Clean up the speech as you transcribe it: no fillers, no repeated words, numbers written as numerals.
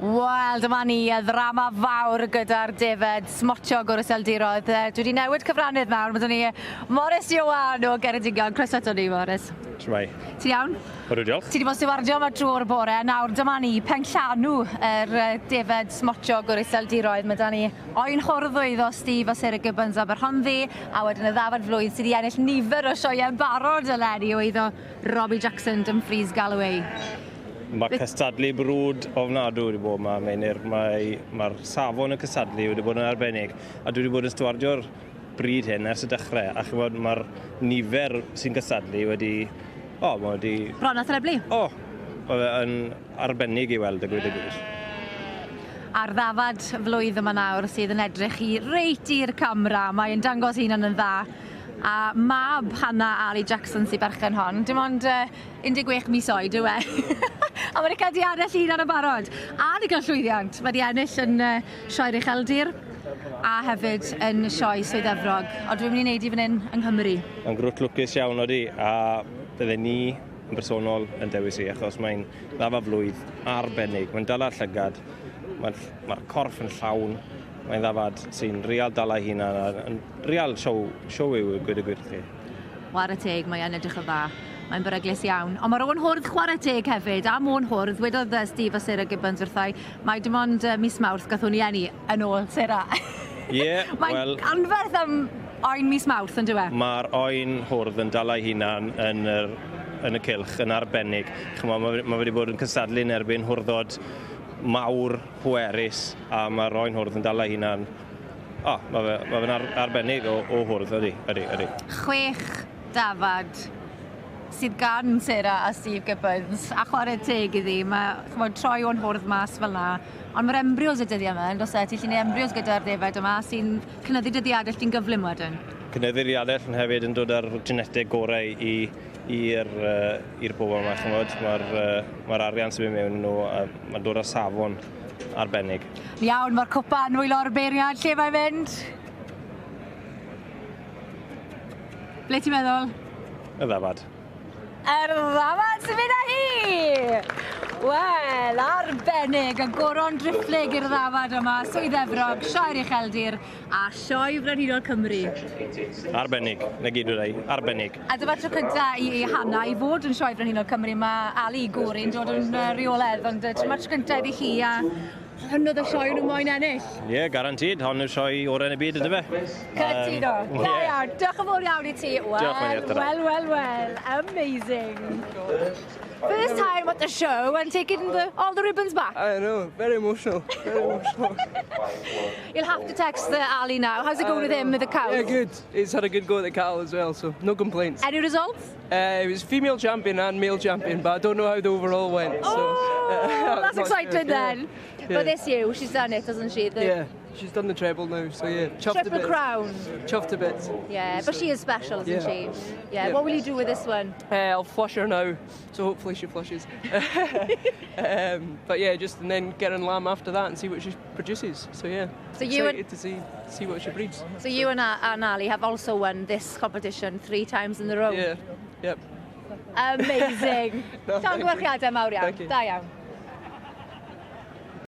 Wel, dyma ni, y ddrama fawr gyda'r defed smotiog o'r Iseldiroedd. Dwi wedi newid cyfrannydd nawr, mae 'da ni Morris Ioan o Geredigion. Croeso ato ni, Morris. Shwmae? Ti'n iawn? Ydw, diolch. Ti wedi bod stiwardio yma drwy'r bore, nawr dyma ni, penllanw yr defed smotiog o'r Iseldiroedd. Mae 'da ni oen hwrdd o Steve a Sarah Gibbons Aberhonddu, a wedyn y ddafad flwydd sydd wedi ennill nifer o sioeau barod eleni o eiddo Robbie Jackson, Dumfries Galloway. Mae cystadlu brwd ofnadw wedi bod yma, Meinir. Mae'r mae safon y cystadlu wedi bod yn arbennig. A dwi wedi bod yn stwardio'r bryd hyn ers y dechrau. A chymod, mae'r nifer sy'n cystadlu wedi... O, oh, mae wedi... Bron a threblu. O, oh, mae fe yn arbennig i weld a gweud y gwir. A'r ddafad flwydd yma nawr sydd yn edrych i reit i'r camera. Mae'n dangos hunan yn dda. A mab Hannah Ali Jackson sy'n berchen hon. Dim ond 16 mis oed yw e. A mae wedi cael diadell un ar y barod. A wedi cael llwyddiant. Mae wedi ennill yn Sioe'r Ucheldir a hefyd yn Sioe Swydd Efrog. Ond dwi'n mynd i wneud i fan hyn yng Nghymru. Mae'n grwt lwcus iawn odi, a bydden ni yn bersonol yn dewis i, achos mae'n ddafa flwydd arbennig. Mae'n dala'r llygad, mae'r mae corff yn llawn, mae'n ddafad sy'n real dala hunan, a yn real show, show yw gweud y gwir chi. Whare teg, mae yn edrych yn dda. Mae'n beryglus iawn. Ond mae'r oen hwrdd chwarae teg hefyd, am oen hwrdd, wedodd Steve a Sarah Gibbons wrthai, mae dim ond mis Mawrth gath hwn i eni, yn ôl Sarah. Ie, yeah, Mae'n well, anferth am oen mis Mawrth, yn dyw e? Mae'r oen hwrdd yn dala ei hunan yn, yr, yn y cylch yn arbennig. Chymod, mae, mae wedi bod yn cystadlu yn erbyn hwrddod mawr, pwerus, a mae'r oen hwrdd yn dala ei hunan. O, mae fe, ma fe'n ar, arbennig o, o hwrdd, ydy, ydy, ydy. 6 dafad sydd gan Sarah a Steve Gibbons, a chwarae teg iddi, mae ch'mod, troi o'n hwrdd mas fel 'na, ond mae'r embryos y dyddiau yma, yn does e? Ti'n gallu neud embryos gyda'r defaid yma sy'n cynyddu dy ddiadell di'n gyflym wedyn. Cynyddu'r diadell yn hefyd yn dod â'r geneteg gorau i i'r uh, i'r bobl yma, ch'mod, mae'r uh, mae arian sy'n mynd mewn nhw, a mae'n dod â safon arbennig. Iawn, mae'r cwpan nwylo'r beirniad, lle mae'n mynd? Ble ti'n meddwl? Y ddafad. Yr ddafad sy'n mynd â hi! Wel, arbennig, y goron driphlyg i'r ddafad yma, Swydd Efrog, Sioe'r Ucheldir a Sioe Frenhinol Cymru. Arbennig, na gyd wna i, arbennig. A dyma'r tro cynta i Hannah i fod yn Sioe Frenhinol Cymru. Mae Ali Gŵr yn dod yn reoledd, ond dyma'r tro cynta iddi hi a hwn oedd y sioe nhw moyn ennill. Ie, yeah, guaranteed. Hon yw'r sioe orau yn y byd, ydy fe? Cytuno. Da iawn. Diolch yn fawr iawn i ti. Wel, wel, wel, wel. Amazing. First time at the show and taking all the ribbons back. I know, very emotional, very emotional. You'll have to text the Ali now. How's it going with him, with the cows? Yeah, good. He's had a good go at the cattle as well, so no complaints. Any results? It was female champion and male champion, but I don't know how the overall went. Oh, so, that's not exciting sure. then. Yeah. But this year, she's done it, hasn't she? The yeah, she's done the treble now, so yeah. Chuffed triple a bit. Crown. Chuffed a bit. Yeah, but she is special, isn't yeah. she? Yeah. Yeah, what will you do with this one? I'll flush her now, so hopefully she flushes. But yeah, just and then get her in lamb after that and see what she produces. So yeah, so you excited to see what she breeds. So you and Ali have also won this competition 3 times in a row. Yeah, yep. Amazing. No, Llongyfarchiadau mawr iawn. Thank you. Da iawn.